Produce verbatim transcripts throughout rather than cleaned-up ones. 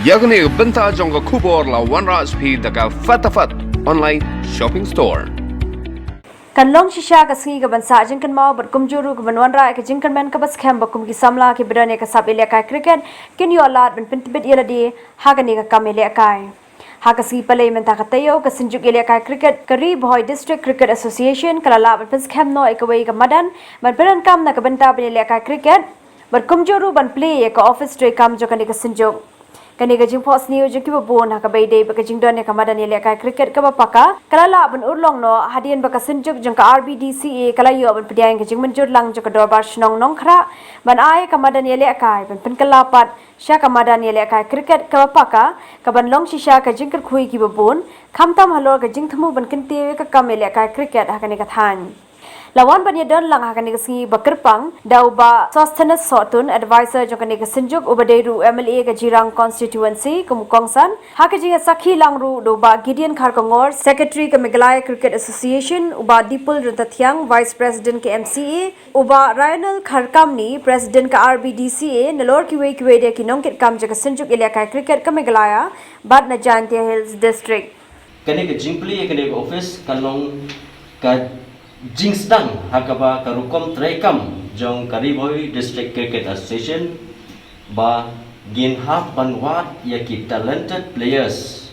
Ïa kane ka bynta jong ka khubor la wanrah sha phi da ka Fatafat Online Shopping Store. Kan long shisha ka sngi kaban sah jingkynmaw bad kumjuh ruh kaban wanrah ïa ka jingkyrmen kaba skhem ba kum ki samla kiba don ïa ka sap ïalehkai cricket kin ïoh lad ban pyntbit ïa lade ha kane ka kam ïalehkai. Ha ka sngi Palei mynta ka taïew, ka Synjuk Ïalehkai Cricket ka Ri Bhoi District Cricket Association ka la lah ban pynskhem noh ïa kawei ka madan ban pyndonkam na ka bynta ban ïalehkai cricket bad kumjuh ruh ban plie ïa ka office treikam jong kane ka synjuk. Kane ka jingphohsniew jong kiba bun ha kaba ïadei bad ka jingdon ïa ka madan ïalehkai cricket kaba paka ka la lah ban urlong noh hadien ba ka synjuk jong ka R B D C A ka la ïoh ban pdiang ïa ka jingmynjur lang jong ka Dorbar Shnong Nongkhrah ban ai ïa ka madan ïalehkai ban pynkylla pat sha ka madan ïalehkai cricket kaba paka, kaban long shisha ka jingkyrkhu ïa kiba bun, khamtam halor ka jingthmu ban kyntiew ïa ka kam ïalehkai cricket ha kane ka thaiñ. La wan ban ïadon lang ha kane ka sngi ba kyrpang da u Bah Sosthenes Sohtun, advisor jong kane ka synjuk, uba dei ruh u M L A ka Jirang constituency kum u kongsan. Ha ka jingïasakhi lang ruh da u Bah Gideon Kharkongor, secretary ka Meghalaya Cricket Association, u Bah Dipul Ryntathiang, vice president ka M C A, u Bah Rionel Kharkamni, president ka R B D C A, nalor kiwei kiwei de ki nongkitkam jong ka synjuk ïalehkai cricket ka Meghalaya bad na Jaintia Hills District. Kane ka jingplie ïa kane ka office ka long ka jingsdang ha kaba ka rukom treikam jong ka Ri Bhoi District Cricket Association ba ngin hap ban wad ïa ki talented players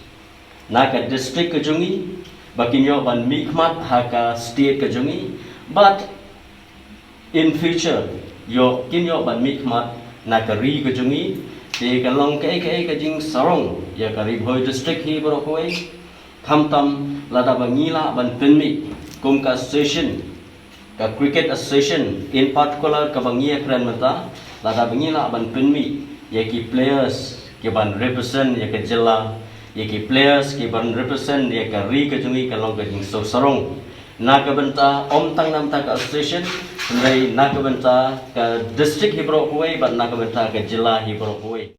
na ka district ka jong ngi ba kin ïoh ban mihkhmat ha ka state ka jong ngi bad in future ïoh kin ïoh ban mihkhmat na ka ri ka jong ngi. Te ka long kaei kaei ka jingsarong ïa ka Ri Bhoi District hi baroh kawei. Khamtam lada ba ngi lah ban pynmih kum ka association, ka cricket association in particular kaba ngi ïakren mynta, lada ba ngi lah ban pynmih ïa ki players kiban represent ïa ka jylla, ïa ki players kiban represent ïa ka ri ka jong ngi, ka long ka jingsngewsarong na ka bynta ym tang na bynta ka association, hynrei na ka bynta ka district hi baroh kawei bad na ka bynta ka jylla hi baroh kawei.